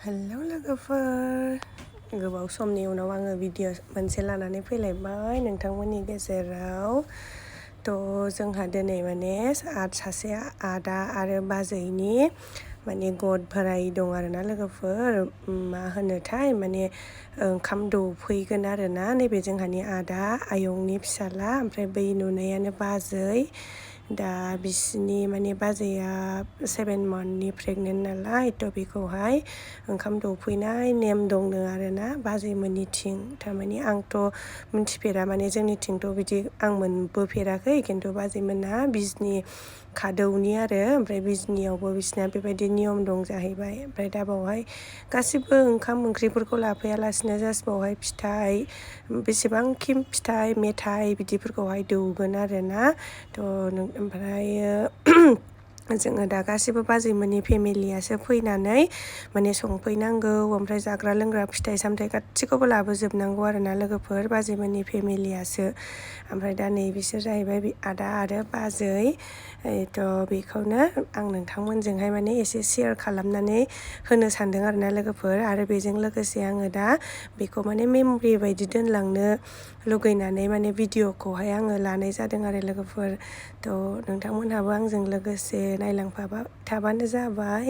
Hello लोगोफोर, गोबाव समनि उनाव आङो भिडिअ मोनसे लानानै फैलायबाय नोंथांमोननि गेजेराव। जोंहा दिनै सासे आदा आरो बाजैनि godbharai दं आरोना लोगोफोर। मा होनोथाय ओंखाम दौफैगोन आरोना नैबे जोंहानि आदा आयंनि फिसाला, ओमफ्राय बै नुनायानो बाजै। दा बिसिनि बाजैया 7 monthनि प्रेगनेन्ट नालाय, बेखौहाय ओंखाम दौफैनाय नेम दंनो आरोना बाजैमोननिथिं। थारमाने आंथ' मिथिफेरा, जोंनिथिंथ' बिदि आं मोनबोफेराखै, खिन्थु बाजैमोना बिजनि खादौनि आरो, ओमफ्राय बिजनियावबो बिसिना बेबायदि नियम दं जाहैबाय। ओमफ्राय दा बावहाय गासिबो ओंखाम ओंख्रिफोरखौ लाफैयालासिनो जास्ट बावहाय फिथाइ, बेसेबांखि फिथाइ मेथाइ बिदिफोरखौहाय दौगोन आरोना। ओमफ्रायो जोङो दा गासिबो बाजैमोननि फेमिलियासो फैनानै संफैनांगौ, ओमफ्राय जाग्रा लोंग्रा फिथाइ सामथाइ गासिखौबो लाबोजोबनांगौ आरोना लोगोफोर, बाजैमोननि फेमिलियासो। ओमफ्राय दा नै बिसोर जाहैबाय आदा आरो बाजै। बेखौनो आं नोंथांमोनजोंहाय एसे शेयार खालामनानै होनो सानदों आरोना लोगोफोर। आरो बेजों लोगोसे आङो दा बेखौ मेम'रि बायदि दोनलांनो लुगैनानै भिडिअखौहाय आङो लानाय जादों आरो लोगोफोर। नोंथांमोनहाबो आंजों लोगोसे नायलांफाबाय थाबानो जाबाय।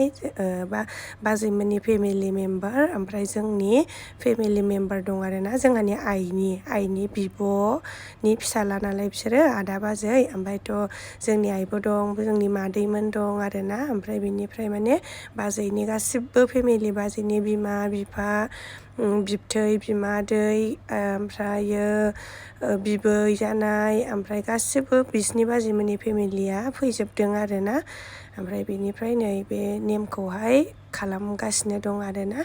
बाजैमोननि फेमिलि मेम्बार, ओमफ्राय जोंनि फेमिलि मेम्बार दं आरोना, जोंहानि आइनि बिब'नि फिसाला नालाय बिसोरो आदा बाजै। ओमफ्रायथ' जोंनि आइबो दं, जोंनि मादैमोन दं आरोना। ओमफ्राय बिनिफ्राय बाजैनि गासिबो फेमिलि, बाजैनि बिमा बिफा, बिबथै बिमादै, ओमफ्रायो बिबै जानाय, ओमफ्राय गासिबो बिसिनि बाजैमोननि फेमिलिया फैजोबदों आरोना। ओमफ्राय बेनिफ्राय नैबे नेमखौहाय खालामगासिनो दं आरोना।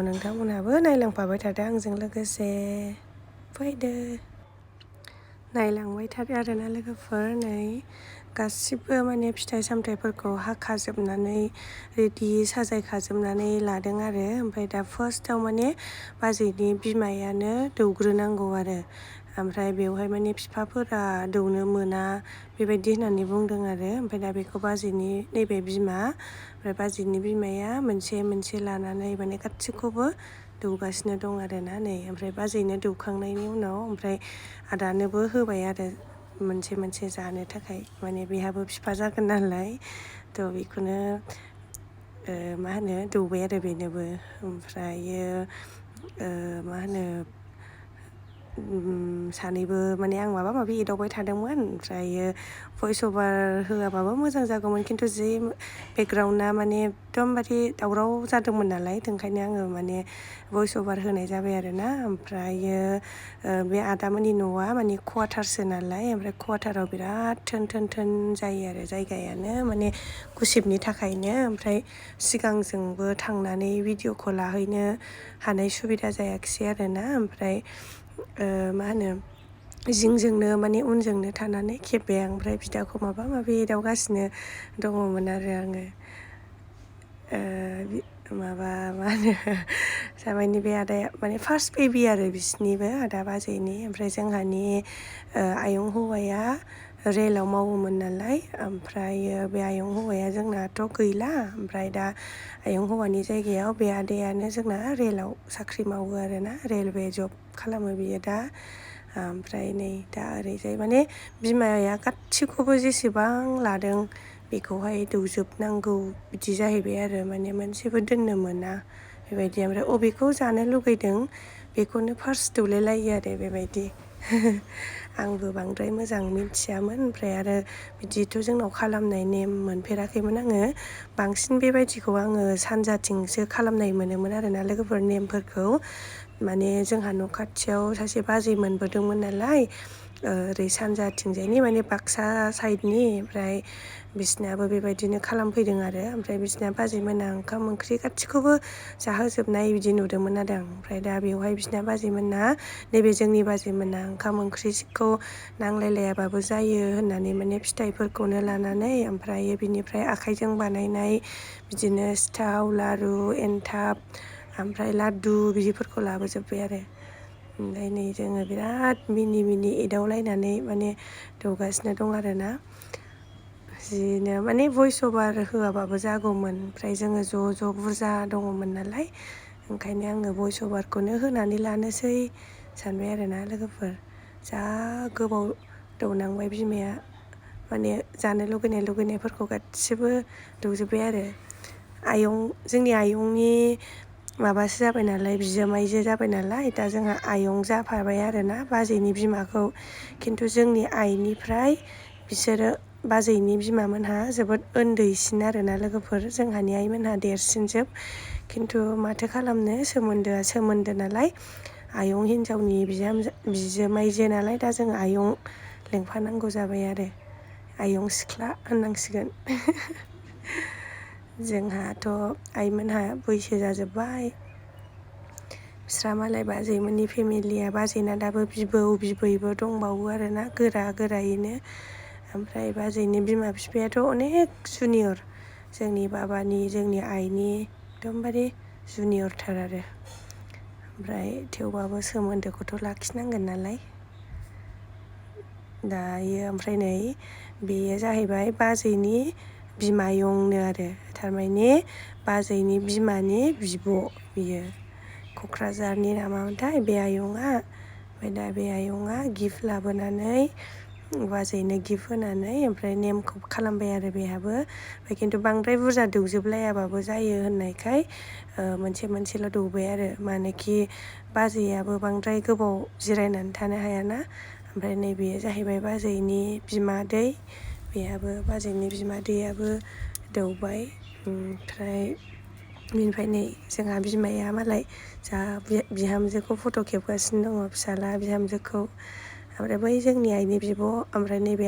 नोंथांमोनहाबो नायलांफाबाय थादो आंजों लोगोसे, फैदो नायलांबाय थादो आरोना लोगोफोर। नै गासिबो फिथाइ सामथाइफोरखौ हाखाजोबनानै रेडि साजायखाजोबनानै लादों आरो। ओमफ्राय दा फार्स्टआव बाजैनि बिमायानो दौग्रोनांगौ आरो। ओमफ्राय बेवहाय बिफाफोरा दौनो मोना बेबायदि होननानै बुंदों आरो। ओमफ्राय दा बेखौ बाजैनि नैबे बिमा, ओमफ्राय बाजैनि बिमाया मोनसे मोनसे लानानै गासिखौबो दौगासिनो दं आरोना। नै ओमफ्राय बाजैनो दौखांनायनि उनाव ओमफ्राय आदानोबो होबाय आरो मोनसे मोनसे जानो थाखाय, बेहाबो बिफा जागोन नालाय। बेखौनो दौबाय आरो बेनोबो। ओमफ्रायो सानैबो आं माबा माबि एदावबाय थादोंमोन, ओमफ्रायो भइस अभार होआबाबो मोजां जागौमोन, खिन्थु जि बेकग्राउन्डआ एकदमबारे दावराव जादोंमोन नालाय, ओंखायनो आङो भइस अभार होनाय जाबाय आरोना। ओमफ्रायो बे आदामोननि न'आ कवाटारसो नालाय, ओमफ्राय कवाटाराव बिराद थोन थोन थोन जायो आरो जायगायानो गुसेबनि थाखायनो। ओमफ्राय सिगांजोंबो थांनानै भिडिअखौ लाहैनो हानाय सुबिदा जायाखिसै आरोना। ओमफ्राय जिंजोंनो उनजोंनो थानानै खेबबाय आं, ओमफ्राय बिदाखौ माबा माबि एदावगासिनो दङमोन आरो आङो। जामाइनि बे आदाया फार्स्ट बेबि आरो बिसिनिबो, आदा बाजैनि। ओमफ्राय जोंहानि आयं हौवाया रेलाव मावोमोन नालाय, ओमफ्रायो बे आयं हौवाया जोंनाथ' गैला। ओमफ्राय दा आयं हौवानि जायगायाव बे आदायानो जोंना रेलाव साख्रि मावो आरोना, रेलवे जब खालामो बियो दा। ओमफ्राय नै दा ओरैजाय बिमाया गासिखौबो जेसेबां लादों बेखौहाय दौजोबनांगौ बिदि जाहैबाय आरो, मोनसेबो दोननो मोना बेबायदि। ओमफ्राय अबेखौ जानो लुगैदों बेखौनो फार्स्ट दौलाय लायो आरो बेबायदि। आंबो बांद्राय मोजां मिथियामोन, ओमफ्राय आरो बिदिथ' जोंनाव खालामनाय नेम मोनफेराखैमोन आङो। बांसिन बेबायदिखौ आङो सानजाथिंसो खालामनाय मोनोमोन आरोना लोगोफोर, नेमफोरखौ। जोंहा न' खाथियाव सासे बाजै मोनबोदोंमोन नालाय, ओरै सानजाथिंजायनि बाक्सा साइडनि, ओमफ्राय बिसिनाबो बेबायदिनो खालामफैदों आरो। ओमफ्राय बिसिना बाजैमोना ओंखाम ओंख्रि गासिखौबो जाहोजोबनाय बिदि नुदोंमोन आरो आं। ओमफ्राय दा बेवहाय बिसिना बाजैमोना, नैबे जोंनि बाजैमोना ओंखाम ओंख्रिखौ नांलायलायाबाबो जायो होननानै फिथाइफोरखौनो लानानै, ओमफ्राय बिनिफ्राय आखाइजों बानायनाय बिदिनो सिथाव, लारु, एन्थाब, ओमफ्राय लादु बिदिफोरखौ लाबोजोब्बाय आरो। ओमफ्राय नै जोङो बिराद मिनि मिनि एदावलायनानै दौगासिनो दं आरोना। जिनो माने भइस अभार होआबाबो जागौमोन, ओमफ्राय जोङो ज' बुरजा दङमोन नालाय, ओंखायनो आङो भइस अभारखौनो होनानै लानोसै सानबाय आरोना लोगोफोर। जा गोबाव दौनांबाय बिमाया, माने जानो लुगैनायफोरखौ गासिबो दौजोब्बाय आरो। जोंनि आयंनि माबासो जाबाय नालाय, बिजामाइजो जाबाय नालाय, दा जोंहा आयं जाफाबाय आरोना बाजैनि बिमाखौ। खिन्थु जोंनि आइनिफ्राय बिसोरो बाजैनि बिमामोनहा जोबोद उन्दैसिन आरोना लोगोफोर, जोंहानि आइमोनहा देरसिनजोब। खिन्थु माथो खालामनो, सोमोन्दोआ सोमोन्दो नालाय, आयं हिन्जावनि बिजोमाइजो नालाय, दा जों आयं लेंफानांगौ जाबाय आरो, आयं सिख्ला होननांसिगोन। जोंहाथ' आइमोनहा बैसो जाजोब्बाय, बिस्रा मालाय बाजैमोननि फेमिलिया, बाजैना दाबो बिबौ बिबैबो दंबावो आरोना गोरायैनो। ओमफ्राय बाजैनि बिमा बिफायाथ' अनेक जुनियर, जोंनि बाबानि जोंनि आइनि एकदमबारे जुनियरथार आरो। ओमफ्राय थेवबाबो सोमोन्दोखौथ' लाखिनांगोन नालाय। दायो ओमफ्राय नै बेयो जाहैबाय बाजैनि बिमायंनो आरो, थारमाने बाजैनि बिमानि बिब' बियो। क'क्राझारनि नामामोनथाय बे आयंआ। ओमफ्राय दा बे आयंआ गिफ्ट लाबोनानै बाजैनो गिफ्ट होनानै ओमफ्राय नेमखौ खालामबाय आरो बेहाबो। ओमफ्राय खिन्थु बांद्राय बुरजा दौजोबलायाबाबो जायो होननायखाय मोनसेल' दौबाय आरो, मानोखि बाजैयाबो बांद्राय गोबाव जिरायनानै थानो हायाना। ओमफ्राय नैबेयो जाहैबाय बाजैनि बिमादै, बेहाबो बाजैनि बिमादैयाबो दौबाय। ओमफ्राय बिनिफ्राय नै जोंहा बिमाया मालाय जा बिहामजोखौ फट' खेबगासिनो दङ, फिसाला बिहामजोखौ। ओमफ्राय बै जोंनि आइनि बिब', ओमफ्राय नैबे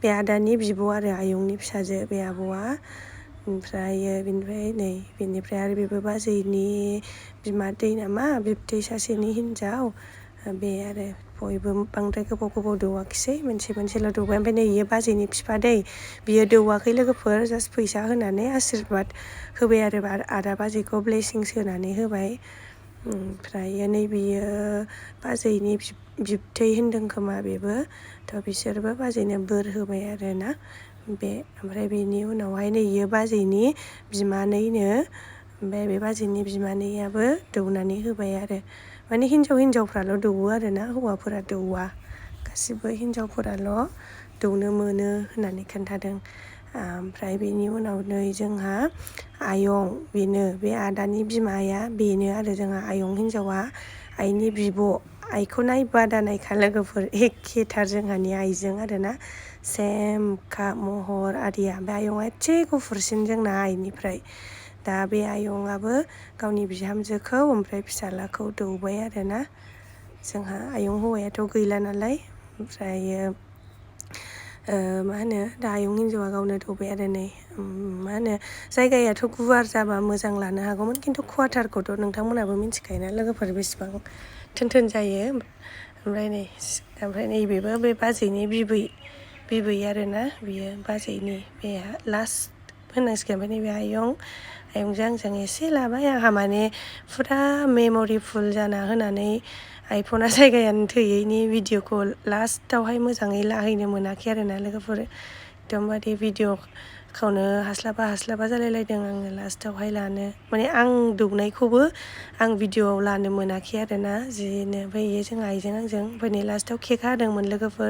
बे आदानि बिब' आरो आयंनि फिसाजो बे आब'आ। ओमफ्रायो बेनिफ्राय आरो बेबो बाजैनि बिमादै नामा, बिबथै सासेनि हिनजाव बे आरो। बयबो बांद्राय गोबाव दौवाखिसै, मोनसेल' दौबाय। ओमफ्राय नै बियो बाजैनि बिफा दै, बियो दौवाखै लोगोफोर, जास्ट फैसा होनानै आशिर्बाद होबाय आरो आदा बाजैखौ ब्लेसिंस होनानै होबाय। ओमफ्राय नै बियो बाजैनि बिबथै होनदों खोमा बेबो, थ' बिसोरबो बाजैनो बोर होबाय आरोना बे। ओमफ्राय बेनि उनावहाय नै बियो बाजैनि बिमानैनो, ओमफ्राय बे बाजैनि बिमानैयाबो दौनानै होबाय आरो। माने हिन्जावफ्राल' दौवो आरोना, हौवाफोरा दौवा, गासिबो हिन्जावफोराल' दौनो मोनो होननानै खोन्थादों। ओमफ्राय बेनि उनाव नै जोंहा आयं, बेनो बे आदानि बिमाया बेनो आरो जोंहा आयं हिन्जावा, आइनि बिब'। आइखौ नायबा दानायखा लोगोफोर, एखेथार जोंहानि आइजों आरोना, सेमखा महर आरिया। ओमफ्राय आयंआ एसे गुफुरसिन जोंना आइनिफ्राय। दा बे आयंआबो गावनि बिहामजोखौ ओमफ्राय फिसालाखौ दौबाय आरोना। जोंहा आयं हौवायाथ' गैला नालाय, ओमफ्रायो दा आयं हिन्जावा गावनो दौबाय आरो नै। जायगायाथ' गुवार जाबा मोजां लानो हागौमोन, खिन्थु कुवाटारखौथ' नोंथांमोनहाबो मिथिखायोना लोगोफोर बेसेबां थोन जायो। ओमफ्राय नैबेबो बे बाजैनि बिबै आरोना, बियो बाजैनि बे लास्ट होननांसिगोन। ओमफ्राय नैबे आयंजों आंजों एसे लाबाय, आंहा माने फुरा मेम'रि फुल जाना होनानै आइफना जायगायानो थोयैनि भिडिअखौ लास्टावहाय मोजाङै लाहैनो मोनाखै आरोना लोगोफोर। एकदमबारे भिडिअखौनो हास्लाबा जालायलायदों आङो लास्टावहाय लानो, माने आं दौनायखौबो आं भिडिअआव लानो मोनाखै आरोना जिनो। ओमफ्राय जों आइजों आंजों ओमफ्राय नै लास्टाव केक हादोंमोन लोगोफोर।